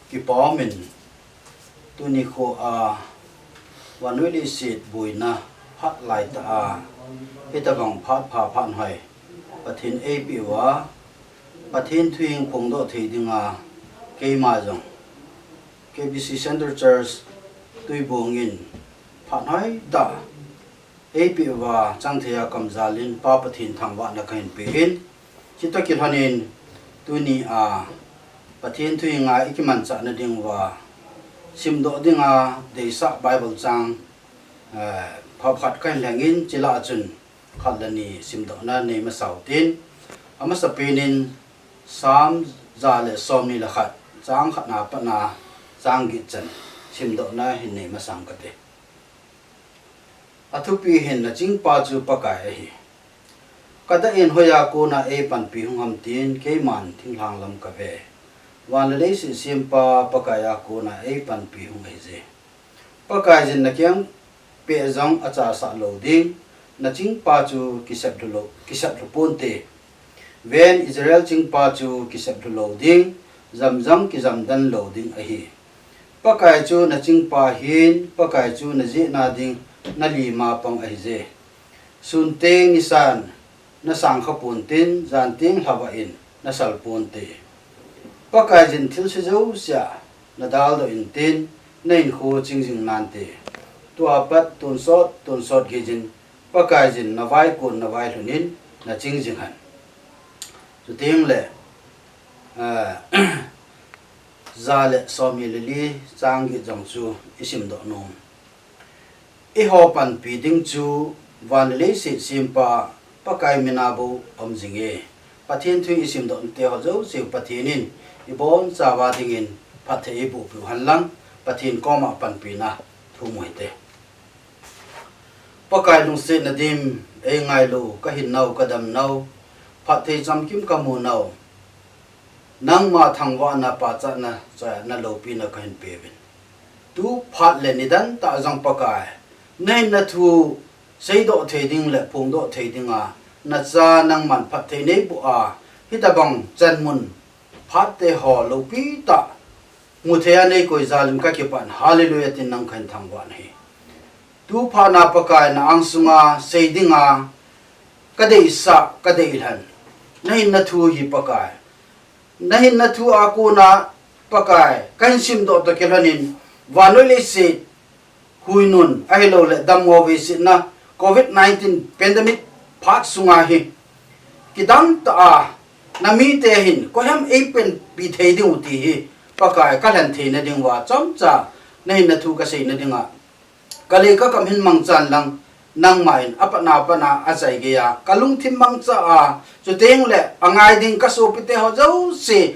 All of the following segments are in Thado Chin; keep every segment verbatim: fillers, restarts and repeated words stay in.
Kipah umin, tuni kho a vannoi leiset boina phat laitah a, hitabang phat pha phat hoi Pathen eipeh uva, Pathen thuhing phongdoh thei dinga keima jong K B C Central Church Tuibong in phat hoitah eipeh uva chang thei a kamjal in Pa Pathen thangvahna kahin pe in, chutoh kilhon in tuni a Pathen thuhing a ikimanchah na ding uva simdoh dinga deisah Bible chang, eh, phabep khat kahin lheng in, chule achun khat le ni simdohna nei masa utin, amasapen in Psalm ja le somni le khat, chang khat na pat a chang get chan simdohna hin nei masang kate. Athupi hin, Nachingpa chu Pakai ahi. Kadah in hoiya kona eipanpi hung ham tin keiman thinglhang lam kave. Van le leiset sempa Pakai a kona eipanpi hung ahije. Pakaiyin nakeng peh jong achasah lou ding, nachingpa chu kisep lhu lou, kisep lhu ponte. Ven, Israel chingpa chu kisep lhu lou ding, jam jong kijam den lou ding ahi. Pakai chu nachingpa hin, Pakai chu najehna ding nalima pang ahije. Sun teng nisan nasang kha pontin, jan teng lhavah in nasal ponte. Pakaiyin thilse jousea nadaldoh intin, nahinkho ching jing nante. Tua pat tonsot, tonsot geiyin, Pakaiyin navaikon navailhun in naching jing hen. Chuteng le, ah, ja le somni le li chang get jong chu isimdoh nom. Eiho panpi ding chu van le leiset sempa Pakai mina bou um jinge. Pathen thu isimdoh nate ho jouse Pathen in ibonchauva dingin phatthei eiboh piu hen lang, Pathen koma panpina thum u hite. Pakai lungsetna dim, eingailu, kahinnau, kadamnau, phatthei chamkim kamunau, nangma thangvahna, pachatna, chaina, loupina kahin peuvin. Tu phat le nidan tah jong Pakai, nahinna thu seidoh thei ding le phongdoh thei dinga nacha nangman phatthei neiboh a, hitabang chanmun phatte ho loupi tah muthei a neikoi jal in kakipah in, Hallelujah tin nang kahin thangvah nahi. Tu phat na Pakai na angsunga sei dinga kadeisah, kadeilhen, nahinna thu hi Pakai. Nahinna thu a kona Pakai, kahin simdoh toh kilhon in, vannoi leiset huinun, ahilouleh dammo veisetna, covid nineteen pandemic phat sunga hi, kidang tah a, namite hin koiham eipanpi thei diu ti hi, Pakai kalhen theina diuva chomcha, nahinna thu kaseina dinga kalei kakam hin mangchan lang, nangma in apatna patna achai geiya kalungthim mangcha a, chuteng le angai ding kasopite ho jouse,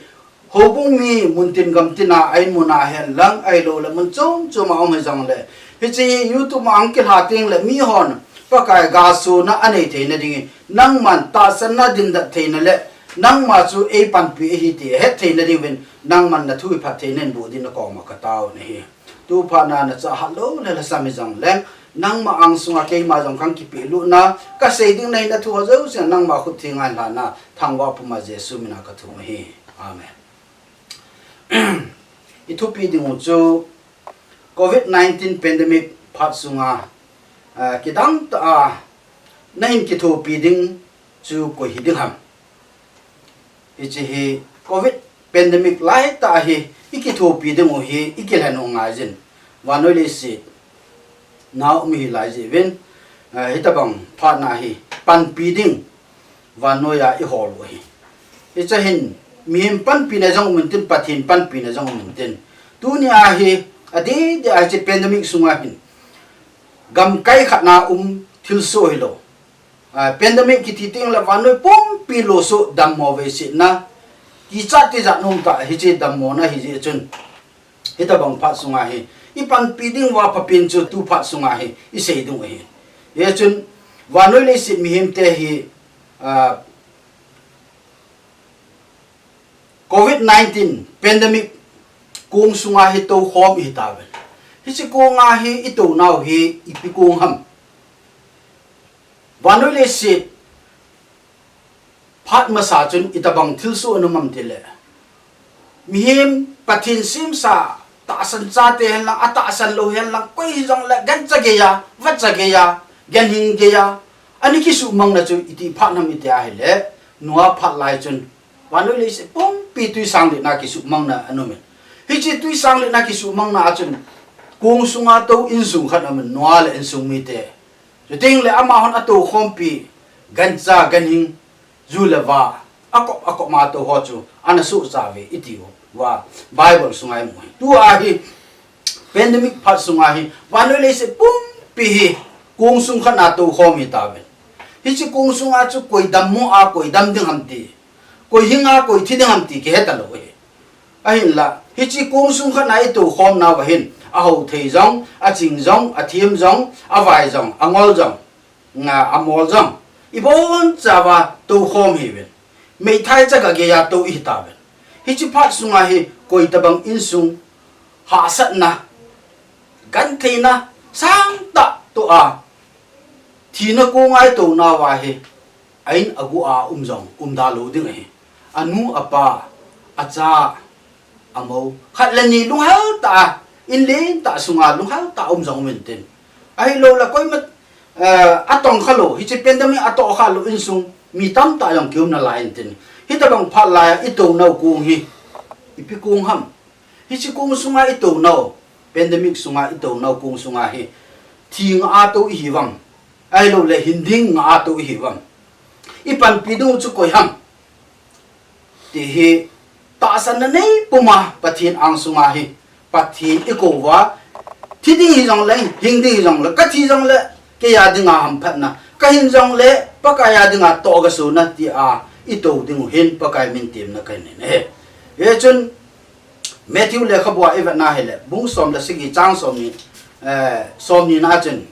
houbung mi muntin gamtina a inmun a hen lang, ahilouleh mun chom chom a um hijongle, hiche hi YouTube a ahung kilha teng le mihon Pakai gasona anei theina dingin, nangman tahsanna dindat theina le nangma chu eipanpi ahi ti ahet theina dingin, nangman nathu hi phatthei neiboh din nakoma katao nahi. Tu phat na nacha hatlou le lhasam hijongleng, nangma angsunga keima jong kahin kipehlutna, kasei ding nahinna thu ho jouse nangma khut thenga lhana, thangvah puma Jesu mina kathum ahi. Amen. Ithupi dingu chu covid nineteen pandemic phat sunga, ah, kidang tah a nahin kithopi ding chu koi hi ding ham. Hiche hi covid pandemic laitah hi ikithopi dingu hi ikilhen u ngaiyin. Vannoi leiset na um ihi laijeh uvin, ah, hitabang phat na hi panpi ding vannoiya ihol u ahi. Hiche hin mihem panpina jong um intin, Pathen panpina jong um intin. Tunia hi adeh deh a hiche pandemic sunga hin gamkai khat na um thilsoh hilou, ah, pandemic kiti teng le vannoi pumpi losoh dammo veisetna, kichat tijat nom tah hiche dammona hijeh chun, hitabang phat sunga hi ipanpi dinguva phapen chu tu phat sunga hi isei dingu ahi. Hijeh chun vannoi leiset mihemte hi, ah, covid nineteen pandemic kong sunga hi toukhom ihitauve. Hiche konga hi itounau hi ipi kong ham. Vannoi leiset phat masa chun itabang thilsoh ana um am tile, mihem Pathen semsa tahsan chate henlang, atahsan lou henlang, koi hijongle gancha geiya, vacha geiya, ganhing geiya ana kisuhmang na chu iti phat ham iti ahile, Noah phat lai chun vannoi leiset pumpi twisang letna kisuhmang na ana umin. Hiche twisang letna kisuhmang na a chun kong sunga tou insung khat aumin, Noah le insung mite. Chuteng le amahon atoukhompi gancha, ganhing, ju le va, akop akop ma tou ho chu ana sohcha uve iti uva Bible sunga imu hi. Tua hi pandemic phat sunga hi vannoi leiset pumpi hi kong sung khat na toukhom hi tauvin. Hiche kong sunga chu koi dammo a koi dam ding ham ti, koi hinga koi thi ding ham ti kihe talou hi. Ahinla, hiche kong sung khat na itoukhom nauva hin, ahao thei jong, aching jong, athem jong, avai jong, angol jong, nga, amol jong, ibonchauva toukhom ihiuvin. Meithai chaga geiya tou ihi tauvin. Hiche phat sunga hi koi tobang insung hahsatna, gentheina sangtah toh a, thina konga itou nauva hi, a-in agu a um jong umda lou ding ahi. Anu, apa, acha, amou, khat le ni lunghel tah a, in lentah sunga lunghel tah a um jong um intin. Ahilouleh koima, eh, atongkha lou, hiche pandemic atohkha lou insung mi tamtah jong kium nalai intin. Hitobang phat laiya itou nau kong hi ipi kong ham? Hiche kong sunga itou nau, pandemic sunga itou nau kong sunga hi, thi nga a tou ihiuvam, ahilouleh hing ding nga a tou ihiuvam, ipanpi dingu chu koi ham ti hi tahsanna neipuma Pathen angsunga hi, Pathen ikou uva, thi ding hijongle, hing ding hijongle, kathi jongle keia dinga hamphatna, kahin jongle Pakai a dinga toh kasona tia itou dingu hin Pakai min temna kahin nei ahi. Hichun Matthew lekhabua ivetna hile, bung som le sagi chang somni, eh, somni na chun,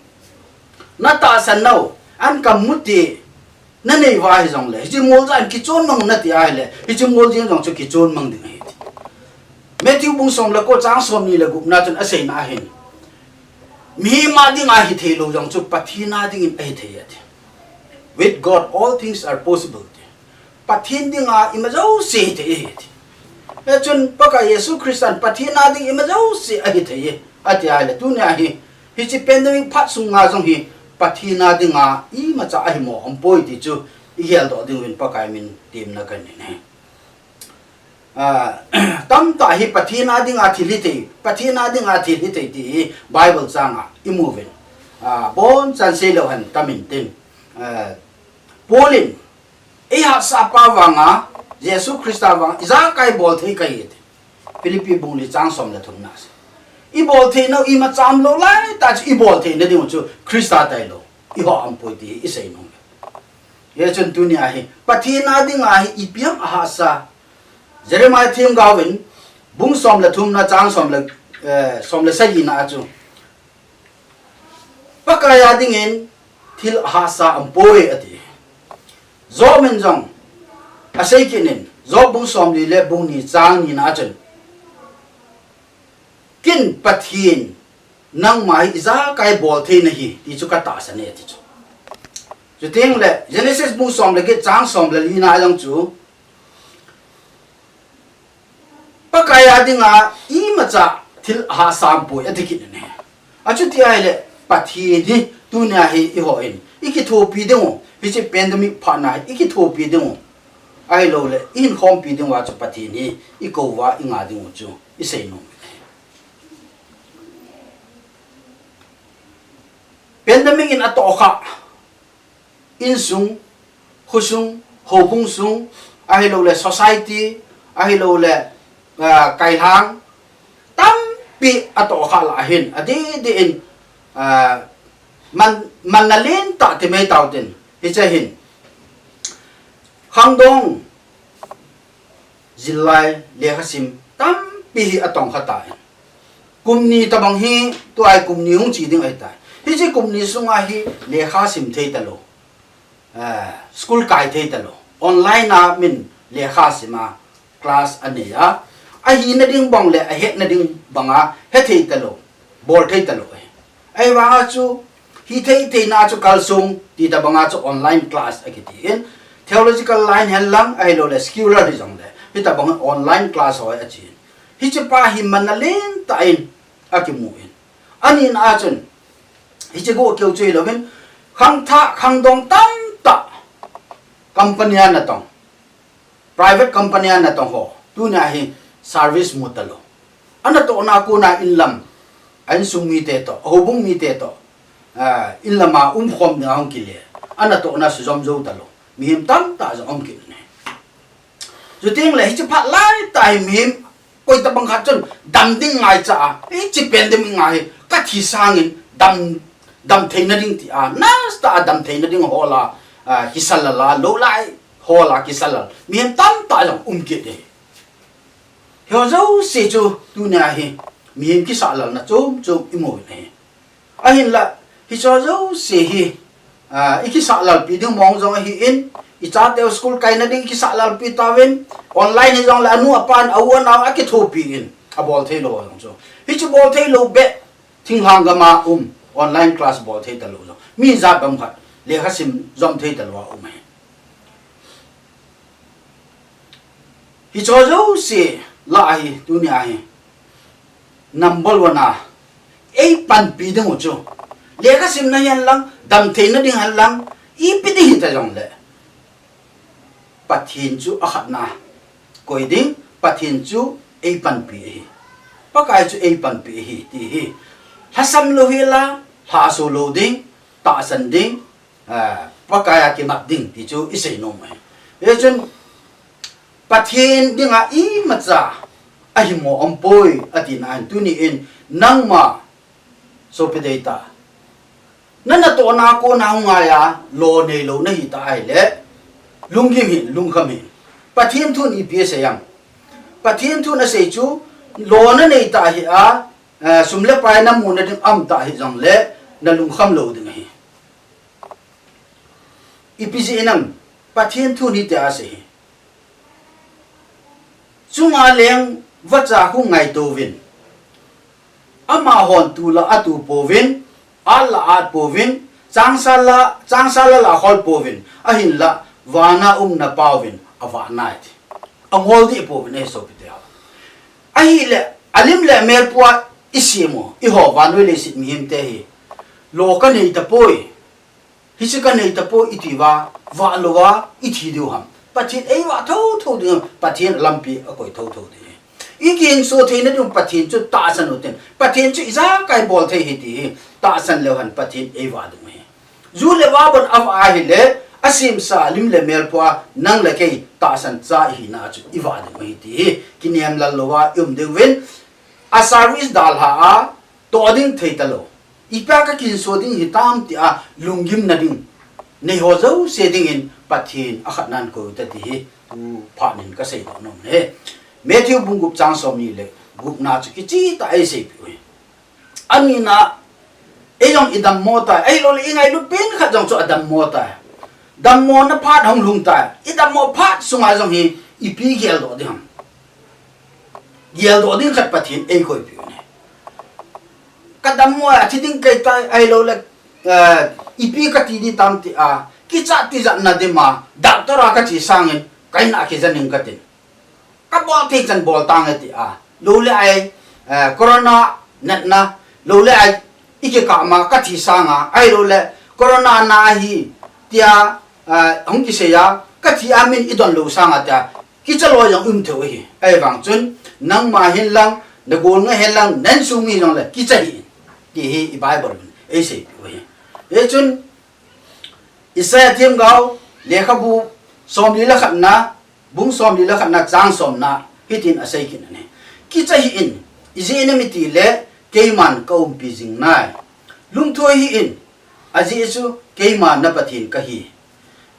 natahsan nau an kamu ti nanei uva hijongle, hiche moljah in kichon mang un nati ahile, hiche moljah in jong chu kichon mang ding ahi ti. Matthew bung som le ko chang somni le gupna chun aseina ahin, mihem a dinga hithei lou jong chu Pathen a dingin ahithei ati. With God all things are possible ti. Pathen dinga ima jouse hithei ahi ti. Hichun Pakai Jesu Christan Pathen a ding ima jouse ahithei e ati ahile, tunia hi, hiche pandemic phat sunga jong hi Pathen a dinga imacha ahimo umpoi ti chu igeldoh dinguvin Pakai min temna kahin nei ahi. Ah, tamtah hi Pathen a dinga thil hithei, Pathen a dinga thil hithei ti hi Bible changa imuvin. Ah, abonchan seilou hen tam intin. Ah, Paul in, eihahsapa vanga, Jesu Christa vanga ijakai bolthei kahi ati. Philippi bung li chang som le thumna asei. Ibolthei nau imacha umlou laitah chu iboltheina dingu chu Christa tailou iho umpoi ti isei nom e. Hichun tunia hi Pathen a dinga hi ipi ham ahahsa? Jeremiah themgaovin bung som le thumna chang som le, eh, som le sagina a chu, Pakai a dingin thil ahahsa umpoi ati. Job in jong asei kit in, Job bung somli le bung ni chang nina a chun, ken Pathen nangma hi ijakai bolthei nahi ti chu katahsan e ati chu. Chuteng le Genesis bung som le get chang som le lina a jong chu, Pakai a dinga imacha thil ahahsa umpoi ati kit in ahi. Achuti ahile Pathen hi tunia hi eiho in ikithopi dingu, hiche pandemic phatna hi ikithopi dingu, ahilouleh ihinkhompi dinguva chu Pathen hi ikou uva inga dingu chu isei nom e. Pandemic in atohkhah insung, khosung, houbung sung, ahilouleh society, ahilouleh, ah, kailhang tampi atohkhah lah ahin, adeh deh in, ah, man, manna lentah ti mai tauvin, hiche hin khangdong jillai lekhasim tampi hi atongkha tan. Kum ni tobang hi, tua hi kum ni hung che ding ahitai. Hiche kum ni sunga hi lekha sim thei talou, eh, school kai thei talou, online a min lekha sima class anei a, ahina ding bang le ahetna ding banga hethei talou, bolthei talou ahi. Ahivanga chu hithei theina chu kalsong ti tobanga chu online class akitin, theological line henlang ahilouleh secular hijongle hitobang online class ho achen. Hiche pa hi mana lentah in akimu in. Anina a chun, hiche go keu chu hilouvin, khangthah, khangdong tamtah company a natong, private company a natong ho, tunia hi service mu talou. Anatohna kona inlam, a insung mite toh, a houbung mite toh, ah, inlama umkhom dinga hung kile. Anatohna sujom jou talou. Mihem tamtah jong um kit in ahi. Chuteng le hiche phat laitah hi mihem koi tabang khat chun dam ding ngaicha a, hiche pandemic a hi kathi sangin dam, dam theina ding tia, nasa tah a dam theina ding hol a, ah, kisalal a, lou lai hol a kisalal. Mihem tamtah jong um kit e. Hiho jouse chu tunia hi mihem kisalalna chom chom imu in ahi. Ahinla, hicheho jouse hi, ah, ikisalalpi ding mong jong ahin, ichateu school kaina ding ikisalalpi tauvin, online hijongle anu apan, a u anao akithopi in, abol theilou jong chu. Hiche bol theilou beh, thinglhang gam a um, online class bol thei talou jong. Mi jat bang khat, lekha sim jom thei talou a um ahi. Hicheho jouse lah a hi, tunia hi, number one a, eipanpi ding u chu, lekha simna hihen lang, dam theina ding hen lang, ipi ding hita jongle, Pathen chu akhatna koi ding, Pathen chu eipanpi ahi. Pakai chu eipanpi ahi, ti hi. Lhasam louhel a, lhaso lou ding, tahsan ding, ah, Pakai a kinap ding ti chu isei nom ahi. Hichun, Pathen dinga imacha ahimo umpoi, atina ahin, tuni in nangma sopi deitah, na natohna kona hung ngaiya lo neilou nahi ta ahile, lunggim hih in, lungkham hih in. Pathen thun ipi asei em? Pathen thun asei chu, lo nanei ta hih a, eh, sum le pai namu nading aum ta hih jongle, nalungkham lou ding ahi. Ipi jeh inem? Pathen thun hitia asei hi. Chunga leng vacha khu ngaito uvin. Amahon tu la atu pouvin, at la at pouvin, changsal la, changsal la la khol pouvin, ahinla vana um na Pa uvin avah nai ti. Angol dih pouvin ahi sopite ho. Ahile, alim le mel pua isem u, eiho vannoi leiset mihemte hi. Lo kanei tapoi. Hiche kanei tapoi iti uva, vah louva, ithi diu ham? Pathen eivah thotho ding, Pathen lampi akoi thotho ding. Ikihinso theina ding Pathen chu tahsan utin. Pathen chu ijakai bol thei ahi ti hi, tahsan leu hen Pathen eivah ding ahi. Ju le va bon avah ahile, asemsa lim le mel pua, nang le kei tahsan cha ihina chu ivah ding ahi ti hi, kinem lal louva, i um diuvin, a service dalha a, toh ding thei talou. Ipi a kakihinso ding hitam tia lunggim na ding. Neiho jouse dingin Pathen akhatnan koi u hite ti hi, tu phat in kasei doh nom e. Matthew bung gup chang somni le gupna chu kicheh tah a eiseipeh u ahi. Anina, eijong idammo tai, ahilouleh ingailut pen khat jong chu adammo tai. Dammona phat hung lhung tai. Idammo phat sunga jong hi ipi geldoh ding ham? Geldoh ding khat Pathen eikoipeh u ahi. Kadammo a, athi ding kahitai, ahilouleh, eh, ipi kati ding tam tia, kichat tijatna dima, doctor a kache sangin, kahin a kijen ing katin. Kabol thei chan bol tange tia, louleh ai, eh, corona natna, louleh ai, ikikah ma kathi sanga, ahilouleh corona na ahi tia, eh, hung kiseiya, kathi a min idon lou sanga tia, kicha loi jong um thei u ahi. Ahivang chun, nangma hen lang, nagol nga hen lang, na insung mi jongle, kicha hih in, ti hi i Bible in eiseipeh u ahi. Hichun, Isaiah themgao, lekhabu somli le khatna, bung somli le khatna, chang somna, hitin asei kit in ahi. Kicha hih in, ijeh inem itile, keiman kaumpi jing nai. Lungthoi hih in, ajeh chu keiman na Pathen kahi.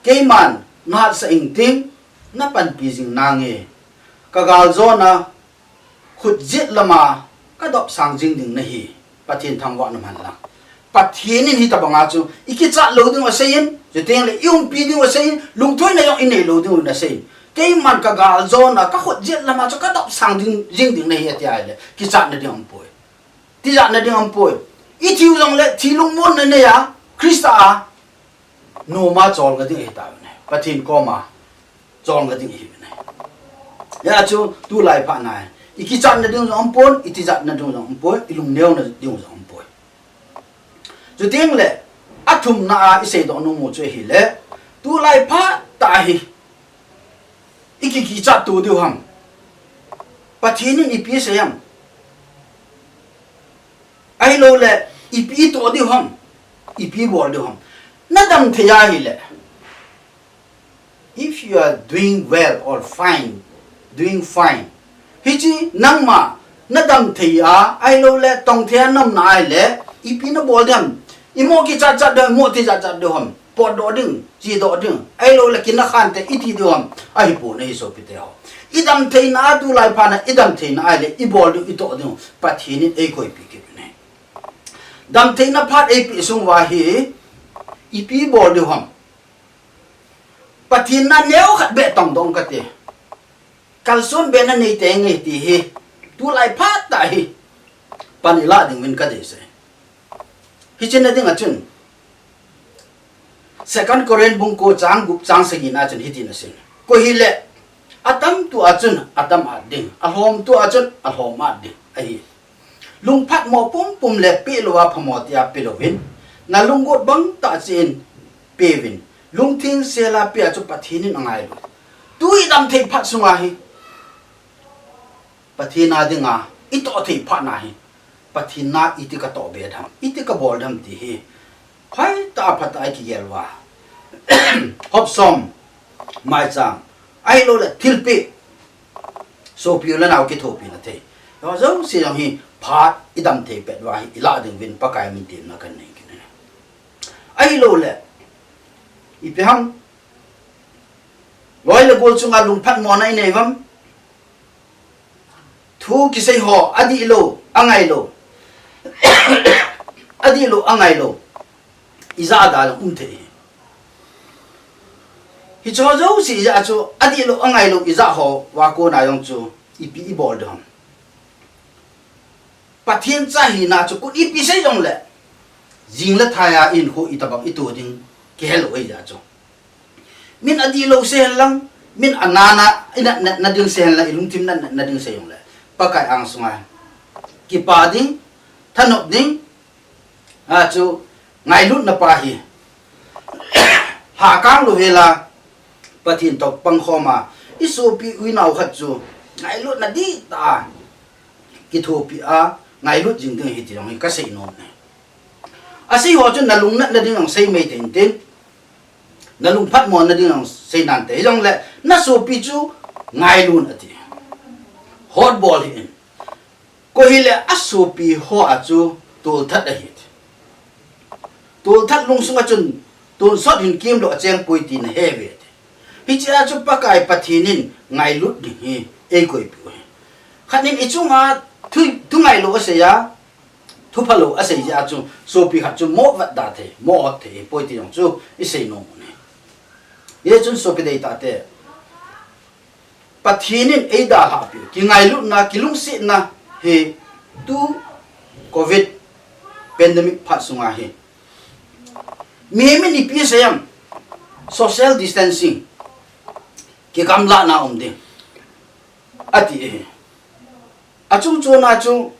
Keiman nahatsah ingting, napanpi jing nange. Kagaljona khutjet lama kadopsang jing ding nahi. Pathen thangvah in umhen lang. Pathen in hitabanga chu ikichat lou ding aseiyin, chuteng le iumpi ding aseiyin, lungthoina jong inei lou ding aseiyin. Keiman kagaljona kakhutjet lama chu kadopsang ding, jing ding nahi ati ahile, kichatna ding aumpoi. Tijatna ding aumpoi. Ithiu jongle thi lungmonna neiya, Christa a noma cholnga ding ahitauve. Pathen koma cholnga ding ihiuve. Hijeh chun tulai phat nai, Ikichatna ding jong umpon, itijatna ding jong umpon, ilungneo na ding jong umpon. Chuteng le, athumna a iseidoh nom u chu ahile, tulai phat tah hi, ikikichat to diu ham. Pathen in ipi asei ham. Ahilou le, ipi itoh diu ham. Ipi bol diu ham. Nadam thei ahile. If you are doing well or fine, doing fine. Hiche nangma nadam thei a, ahilou le tong thei a naum na ahile, ipi nabol diu ham. Imo kichat chat diu, imo tijat chat diu ham. Potdoh ding, chedoh ding. Ahilou le kinakhan te iti diu ham. Ahipoi sopite ho. Idam theina a tulai phat na, idam theina ahile, ibol diu, itoh diu. Pathen in eikoipi kit u ahi. Damtheina phat eipeh sung uva hi, ipi bol diu ham. Pathen na neokhat beh tongdoh ing kate. Kalson behna neitei nge ti hi. Tulai phat tah hi. Pan ilah ding uvin kadeisah e. Hiche na ding a chun. Second Corinth bung ko chang gup chang sagi na chun hitin asei. Koi hile, atam tua chun, atam at ding. Alhom tua chun, alhom at ding. Ahi. Lungphatmo pumpum le pehlou a phamo tia pelouvin, nalunggot bang tah cheh in peuvin, lungtheng sel a pe a chu Pathen in angailut. Tu idam thei phat sunga hi, Pathen a dinga, itoh thei phat na hi, Pathen na iti katoh be dem, iti kabol dem ti hi, hoitah a phatah a ikigel uva. Hopsom, maicham, ahilou le thilpeh, sopi u le nao kithopina thei. Hiho jouse jong hi phat idam thei pet uva hi ilah ding uvin Pakai min temna kanei kit e. Ahilou le, ipi ham, loi le gol chunga lungphatmona inei uvam. Thu kisei ho, adihlou, angailou. Adihlou, angailou. Ijat a dal um thei. Hicheho jouse ijat chu, adihlou, angailou, ijat ho, uva kona jong chu, ipi ibol diu ham. Pathen cha hina chu, koi in ipi sei jongle. Jing le thai a ihinkho itobang ito ding, kihelou ahi jeh chu. Min adihlou sei hen lang, min anatna, inatna ding sei hen lang, ilungthim natna ding sei jongle. Pakai angsunga. Kipa ding, thanop ding, a chu ngailutna pa hi. Lhakang lou hela, Pathen toh pangkhom a, isopi u inao khat chu, ngailutna dihtah a, kithopi a, ngailut jing ding ahi ti jong hi kasei nom e. Asei ho chun nalung natna ding jong sei mai tei intin. Nalungphatmona ding jong sei nante. Hijongle, nasopi chu ngailut un ati. Hotbol hih in. Koi hile asopi ho a chu tolthat ahi. Tolthat lungsunga chun tonsot hin kimlou acheng poi ti nahe uve. Hichea chu Pakai Pathen in ngailut ding hi eikoipiu ahi. Khat in ichunga thu, thu ngailou asei a, thu phalou asei jeh a chu sopi khat chu mo vatda thei, mo hot thei poi ti jong chu isei nom u ahi. Hijeh chun sopi deitahte, Pathen in eidalhahpiu, kingailutna, kilungsetna hi tu covid pandemic phat sunga hi. Mihem in ipi asei em, social distancing, kigamlahna um ding, ati ahi. Achungchona chu,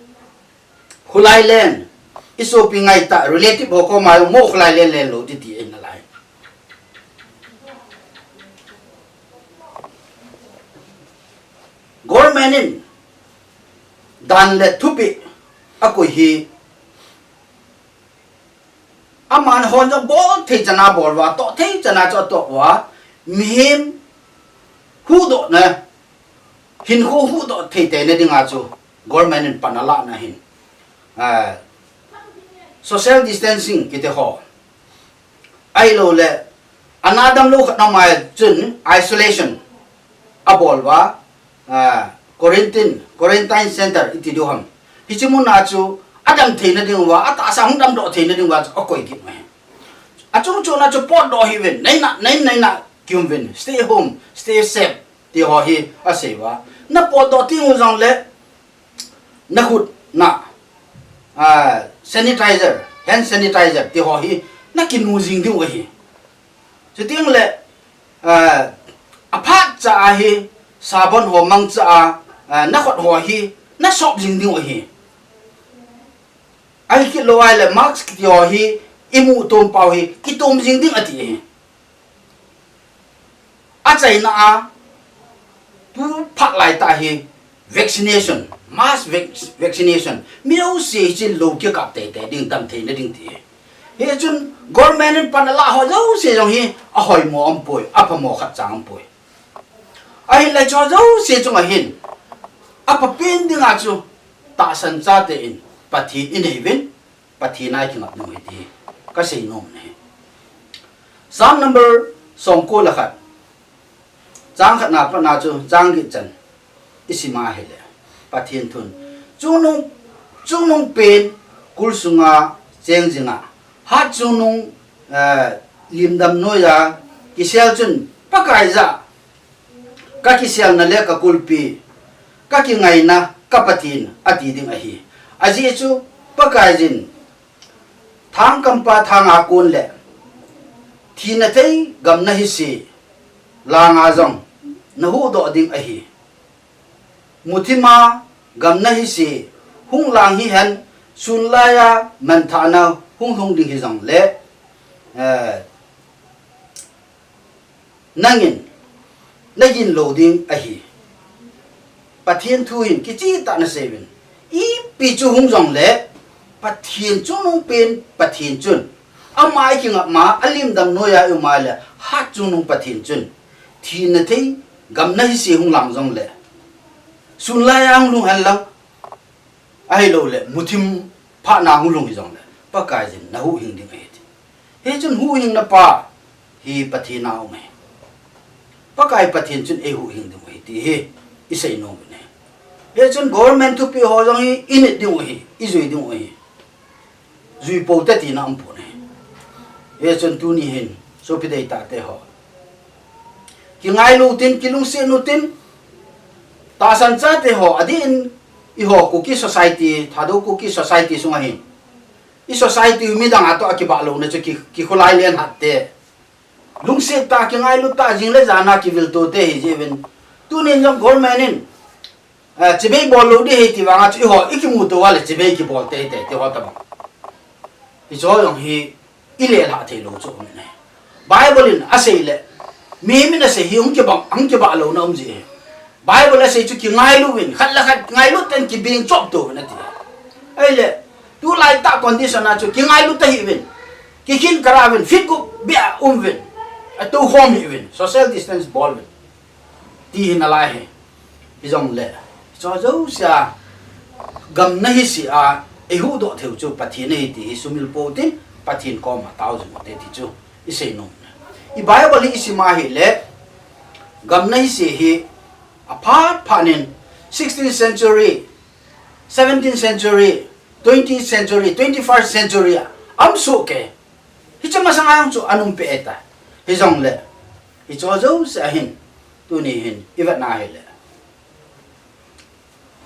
Khulai len, isopi ngaitah, relative ho koma jong mo khulai len len lou titi ahi nalai. Government in dan le thupeh akoi hi, aman hon jong bol thei chana bol uva, toh thei chana chu atoh uva, mihem huhdohna, hinkho huhdoh thei teina dinga chu government in pan alahna hin, ah, social distancing kiti ho, ahilouleh ana damlou khat na mai chun isolation abol uva, ah, quarantine, quarantine center iti diu ham, hiche muna chu adam theina diuva, atahsa hung damdoh theina diuva chu akoi kit mai. Achungchona chu potdoh hih uvin, neina, neina, neina kium uvin, stay home, stay safe, ti ho hi asei uva. Na potdoh teng u jongle, na khut na, ah, sanitizer, hand sanitizer, ti ho hi na kinu jing diu ahi. Chuteng le, ah, aphat cha a hi sabon ho mangcha a, ah, nakhut ho hi nasop jing ding u ahi. Ahikit lou ahile mask kiti ho hi imu tom pau hi kitom jing ding ati ahi. Achaina a, tu phat laitah hi vaccination, mass vac-, vaccination, mi jouse hiche lou kikap teitei ding, damtheina ding ti ahi. Hichun government in pan alah ho jouse jong hi ahoimo aumpoi, aphamo khat chang aumpoi. Ahinla hiche jouse chunga hin aphapen dinga chu tahsan chate in Pathen inei uvin, Pathen a ikingap diu ahi ti kasei nom e. Psalm number somko le khat, chang khatna patna chu chang get chan isim a ahile, Pathen thun, chungnung, chungnungpen kul sunga cheng jinga, hat chungnung, eh, limdam noiya kisel chun Pakai jah kakiselna le kakulpi, kakingaina ka Pathen ati ding ahi. Ajeh chu Pakaiyin thangkampa thanga kon le thina thei gamna hise langa jong nahuhdoh ding ahi. Muthima gamna hise hung lang hihen, sunlaiya manthahna hung lhung ding hijongle, eh, nangin nagin lou ding ahi. Pathen thu hin kichehtah a nasei uvin. Ipi chu hung jongle, Pathen chungnungpen Pathen chun, ama ikingap ma, alimdam noiya i um a le, hat chungnung Pathen chun, thina thei gamna hise hung lang jongle, sunlaiya hung lhung hen lang, ahilouleh muthim phatna hung lhung hijongle, Pakaiyin nahuhhing ding ahi ti. Hichun huhhingna pa hi Pathen a um ahi. Pakai Pathen chun eihuhhing ding u ahi ti hi isei nom uvin ahi. Hichun government thupeh ho jong hi init ding u ahi, ijui ding u ahi. Jui pou te tina umpon ahi. Hichun tuni hin, sopi deitahte ho, kingailu tin, kilungset u tin, tahsan chate ho, adeh in eiho Kuki society, Thadou Kuki society sunga hin, i society midang a toh akibah louna chu ki, kikholai len hat te, lungset tah, kingailu tah, jing le jan a kivilto te hijeh uvin, tunin jong government in, eh, chibai bol lou ding ahi ti vanga chu eiho ikimuto uva le chibai kibol teitei ti ho tobang, hiche ho jong hi ilelhah theilou chu um e. Bible in asei le, mihem in asei hi hung kibang, hung kibah louna um ji e. Bible asei chu kingailu uvin, khat le khat ngailu ten kibeng chop to uvin ati. Ahile, tulai tah condition a chu kingailu tahih uvin, kikhin karah uvin, feet gup beh a um uvin, atoukhom hih uvin, social distance bol uvin ti hi nalai ahi. Hijongle, hiche jouse a gamna hise a eihuhdoh theiu chu Pathen ahi ti hi sumil pou tin, Pathen koma tao jing u te ti chu isei nom e. I Bible hi isim a ahile, gamna hise hi aphat phat in sixteenth century, seventeenth century, twentieth century, twenty-first century a aum soh kei. Hiche masanga jong chu ana um peh e ta. Hijongle, hiche jouse a hin, tuni hin ivet na ahile,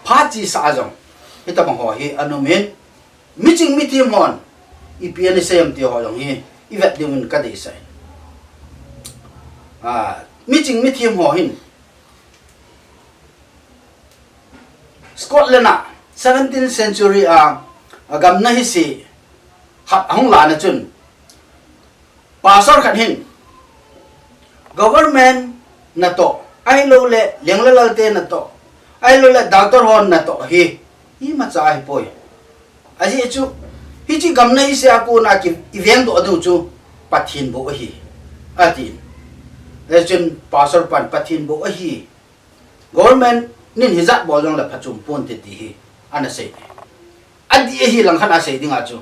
phat chesa a jong hitobang ho hi ana um in, miching mithem hon ipi ana sei em ti ho jong hi ivet diuvin kadeisah e. Ah, miching mithem ho hin Scotland a seventeenth century a, agamna hise khat ahung lana chun, pastor khat hin, government natoh, ahilouleh leng le lal te natoh, ahilouleh doctor hon natoh hi imacha ahipoi. Ajeh chu, hiche gamna hise a kona ki, ivengdoh diu chu Pathen bou ahi, atin. Hichun pastor pan Pathen bou ahi, government in hijat bol jongle phachom ponte ti hi ana sei e. Adih ahi, langkhat a sei dinga chu,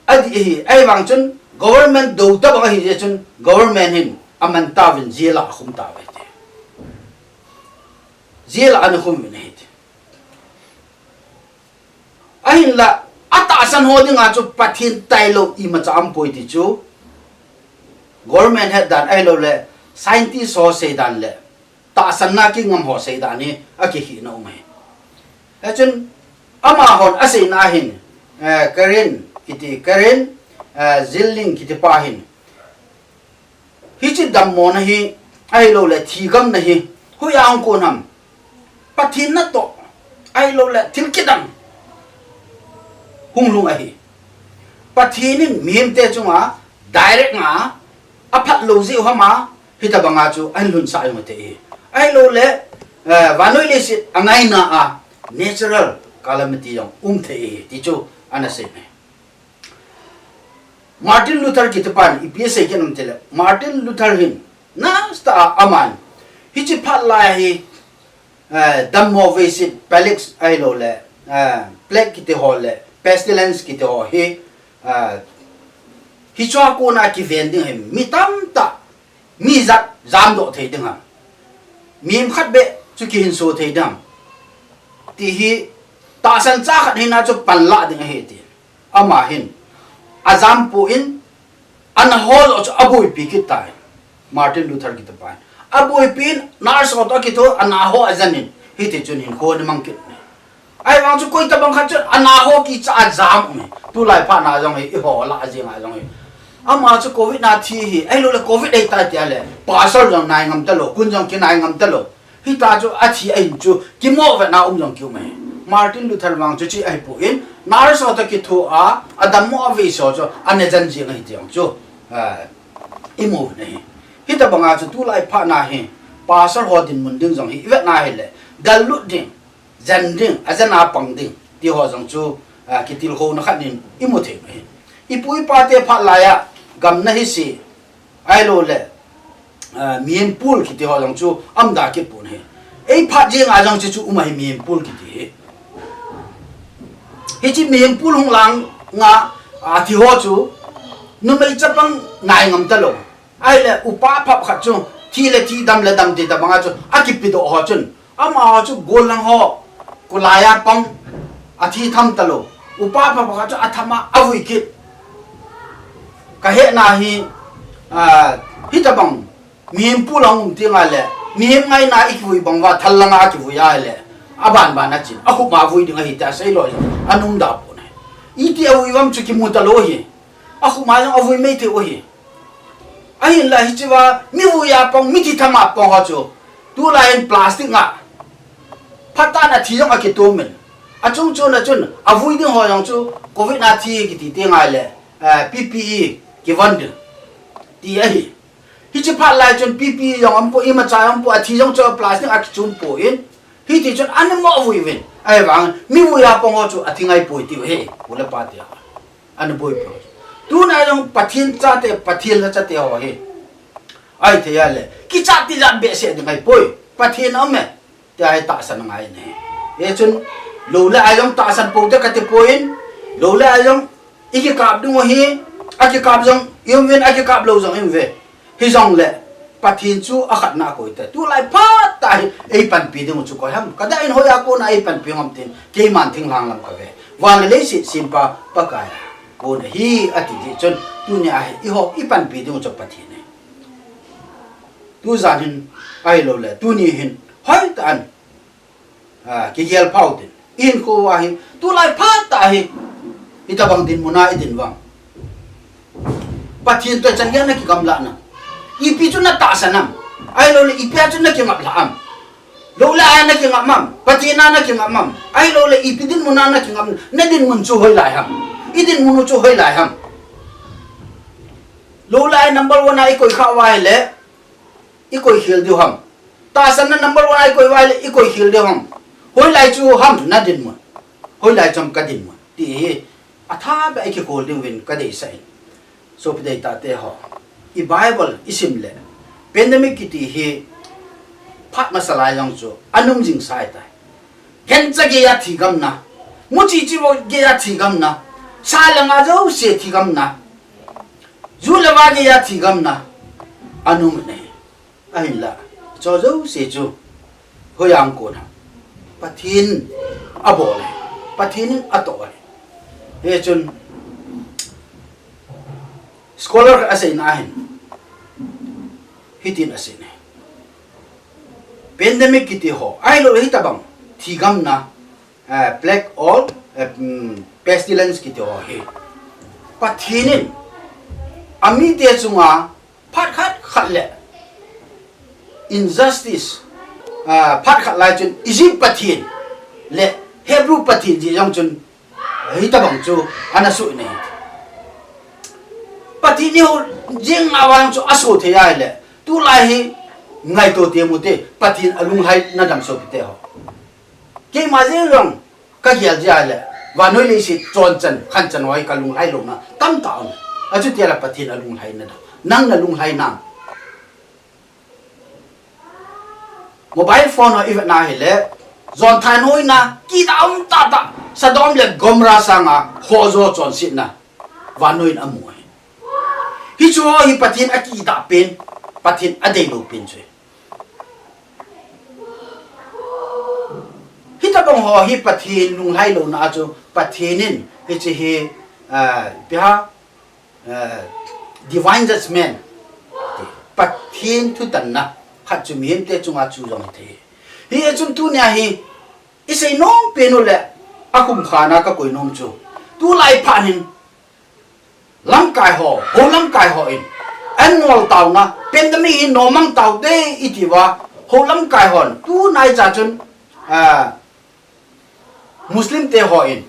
adih ahi, ahivang chun government dou tobang ahijeh chun government hin aman tauvin jail a akhum tauve ti. Jail a ana khum uvin ahi ti. Ahinla, atahsan ho dinga chu Pathen tailou imacha aumpoi ti chu government hetdan ahilouleh scientist ho seidan le tahsanna kingam ho seidan hi akikhehna um ahi. Hichun amahon aseina ahin, eh, Karen kiti, Karen, eh, Zilling kiti pa hin, hiche dammona hi, ahilouleh thigamna hi hoiya hung kon ham, Pathen natoh, ahilouleh thil kidang hung lhung ahi. Pathen in mihemte chunga direct nga aphat lou jeh u ham a, hitabanga chu ahin lhunsah jong thei ahi. Ahilouleh, eh, vannoi leiset angaina a natural calamity jong um thei ahi, ti chu ana sei e. Martin Luther kiti pan ipi asei kit em itile, Martin Luther hin nasta a aman hiche phat lai hi, eh, dammo veiset, plague ahilouleh, eh, plague kiti ho le pestilence kiti ho hi, eh, hichea kona kiven ding hi mi tamtah, mi ijat jamdoh thei ding ham, mihem khat beh chu kihinso thei ding ham, ti hi tahsan cha khat hina chu panla ding ahi ti. Ama hin ajam pon, ana ho joh chu aboipi kit tai. Martin Luther kiti pan aboipi in, nurse ho toh akitho, ana ho ajen in, hiti chun hinkho ana mang kit e. Ahivang chu koitabang khat chun ana ho kicha a jam um e. Tulai phat na jong hi, eiho lah a jeng a jong hi, ama chu covid na thi hi, ahilouleh covid ahitai tia le pastor jong nai ngam talou, khun jong kinai ngam talou. Hita chu athi ahin chu kimoh vetna um jong kium ahi. Martin Luther vang chu hiche ahipon, nurse ho toh kitho a, adammo a veiset ho chu ana jen jeng ahi ti jong chu, ah, imu u ahi. Hitabanga chu tulai phat na hi pastor ho dinmun ding jong hi ivet na hile, dallut ding, jen ding, ajen a pang ding, ti ho jong chu, ah, kitilkhouna khat in imu thei u ahi. Ipu ipa te phat laiya gamna hise, ahilouleh, ah, mihem pul kiti ho jong chu aum da kit pon ahi. Ei phat jeng a jong hiche chu um ahi, mihem pul kiti hi. Hiche mihem pul hung lang nga, ah, athi ho chu numei chapang nai ngam talou. Ahile upa phap khat chu thi le thi, dam le dam ti tabanga chu akipedoh ho chun, amaho chu golhang ho, kholai a pang, athi tham talou. Upa phap khat chu atham a avui kit. Kahetna hi, ah, hitabang mihem pul ahung um teng le, mihem ngaina a ikivui bang uva thal langa kivui ahile, aban ban a chin, akhup ma vui ding ahi tia seilou jong ana um da pon ahi. Iti avui uvam chu kimu talou ahi. Akhup ma jong avui mei thei u ahi. Ahinla hichea mi vui a pang, mithi tham a pang ho chu tulai hin plastic a phatah in athi jong akitom in, achung chon a chun avui ding ho jong chu covid na thi kiti teng le, eh, P P E kivon ding ti ahi. Hiche phat lai chun P P E jong aumpoi, imacha jong aumpoi, athi jong chu plastic a kichum pon, hiti chun ana mo vui uvin. Ahivang mi vui a pang ho chu athi ngai poi tiu ahi, u le pa te. Ana boipi ho. Tuna jong Pathen chate, Pathen lhachate ho hi, ahithei a le kichat tijat behseh ding ahipoi. Pathen aume, tia hi tahsan angai e. Hichun lou le ai jong tahsan pou te kati poi, lou le ai jong ikikap ding u ahi, akikap jong ium uvin, akikap lou jong ium uve. Hijongle Pathen chu akhatna akoi tai. Tulai phat a hi eipanpi ding u chu koi ham? Kadah in hoiya kona eipanpi u ham tin keiman thinglhang lam kave. Van le leiset sempa Pakai a kona hi ati jeh chun, tunia hi eiho ipanpi ding u chu Pathen ahi. Tujan hin ahilouleh tuni hin hoitah in ah, kigel phau tin. Ihinkho uva hi, tulai phat a hi, hitabang dinmun a idin vang, Pathen toh ichan gei a nakigamla nam? Ipi chu natahsan am? Ahilouleh ipi a chu nakingap lhah am? Lou le ai a nakingap am? Pathen a nakingap am? Ahilouleh ipi dinmun a nakingap? Nadinmun chu hoilai ham? Idinmun u chu hoilai ham? Lou le ai number one a ikoi khah uva ahile, ikoi khel diu ham? Tahsanna number one a ikoi uva ahile ikoi khel diu ham? Hoilai chu ham nadinmun? Hoilai chu ham kadinmun? Ti hi athah beh a ikikhol diuvin kadeisah in. Sopi deitah te ho, i Bible isim le, pandemic kiti hi phat masa lai jong chu ana um jing sai tai. Gancha geiya thigamna, muchi chivo geiya thigamna, sa le nga jouse thigamna, ju le va geiya thigamna ana um e. Ahinla, chu jouse chu hoiya kon ham? Pathen in abol e, Pathen in atoh e. Hichun scholar aseina hin hitin asei e. Pandemic kiti ho, ahilouleh hitabang thigamna, eh, plague or, eh, mm, pestilence kiti ho hi, Pathen in amite chunga phat khat khat le injustice, ah, phat khat lai chun Egypt Pathen le Hebrew Pathen jeh jong chun hitabang chu ana soh in ahi. Pathen iho jing a vang chu asoh thei ahile, tulai hi ngaito temo te, Pathen alunglhaina dam sopite ho. Keima jeng jong kagel jeh a le, vannoi leiset chonchan, khanchan hoi kalunglhai louna tamtah um. Achuti a le Pathen alunglhaina dam. Nang nalunglhai nam? Mobile phone ho ivet na hile, jon thanhoina, kidah um tahtah, Sodom le Gomorrah sanga khojo chonsetna vannoi in amu ahi. Hichu ho hi Pathen akidah pen, Pathen adeilou pen chu. Hitabang ho hi Pathen lunglhai louna a chu Pathen in hiche hi, ah, ipi ham, ah, divine judgment, Pathen thutanna khat chu mihemte chunga chu jong hithei. Hijeh chun tunia hi isei nom pen u le akhumkhana kakoi nom chu, tulai phat hin lamkai ho, hou lamkai ho in an ngol taona, pandemic hi nomang taote itiuva, hou lamkai hon tunaicha chun, ah, Muslim te hon,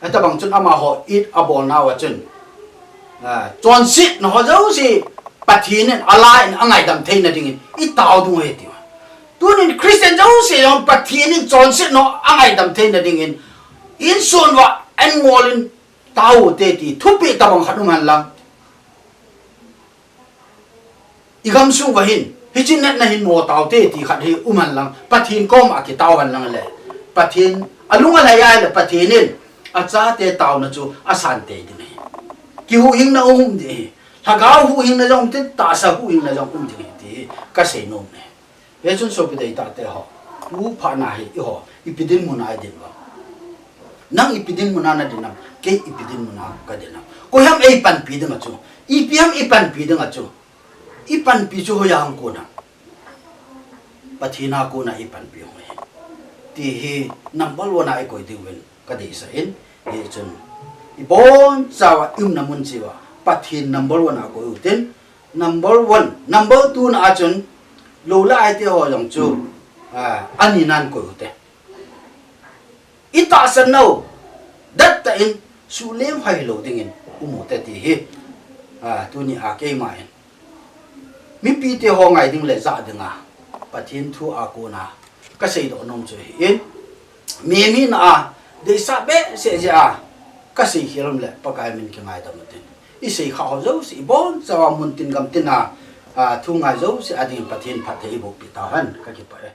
hitabang chun amaho Eid abolnauva chun, ah, chonsetna ho jouse Pathen in, Allah in angaidam theina dingin itao diu ahi atiuva. Tunin Christian jouse jong Pathen in chonsetna ho angaidam theina dingin insung uva an ngol in tao ute ti thupeh tabang khat um henlang, igamsung uva hin hiche natna hi no taote ti khat hi um henlang, Pathen koma kitao henlang le, Pathen alung alhai a le Pathen in achate taona chu asan tei ding ahi. Kihuhhingna um ding ahi. Lhagao huhhingna jong um ding, tahsa huhhingna jong um ding ahi ti hi kasei nom e. Hichun sopi deitahte ho, tu phatna hi eiho ipi dinmuna idin uvem? Nang ipi dinmuna nadin ham, kei ipi dinmuna kadin ham? Koiham eipanpi dinga chu, ipiham ipanpi dinga chu? Ipanpi chu hoiya hung kon ham? Pathen a kona ipanpi u ahi ti hi number one a ikoi diuvin kadeisah in. Hichun ibonchauva iumna mun cheh uva Pathen number one a koi utin, number one, number two na a chun lou le ai te ho jong chu, ah, ani nan koi ute. Itahsan nau dettah in suhlem hoi lou dingin um ute ti hi, ah, tunia keiman mipite ho ngai ding le jah dinga Pathen thu a kona kaseidoh nom chu ahin, mihemna a deisah behseh jeh a kaseikhel um le Pakai min kingaidam utin, isei kha ho jouse, ibonchauva muntin gamtin a, ah, thu ngai jouse ading Pathen phatthei eiboh peh tauhen, kakipah e.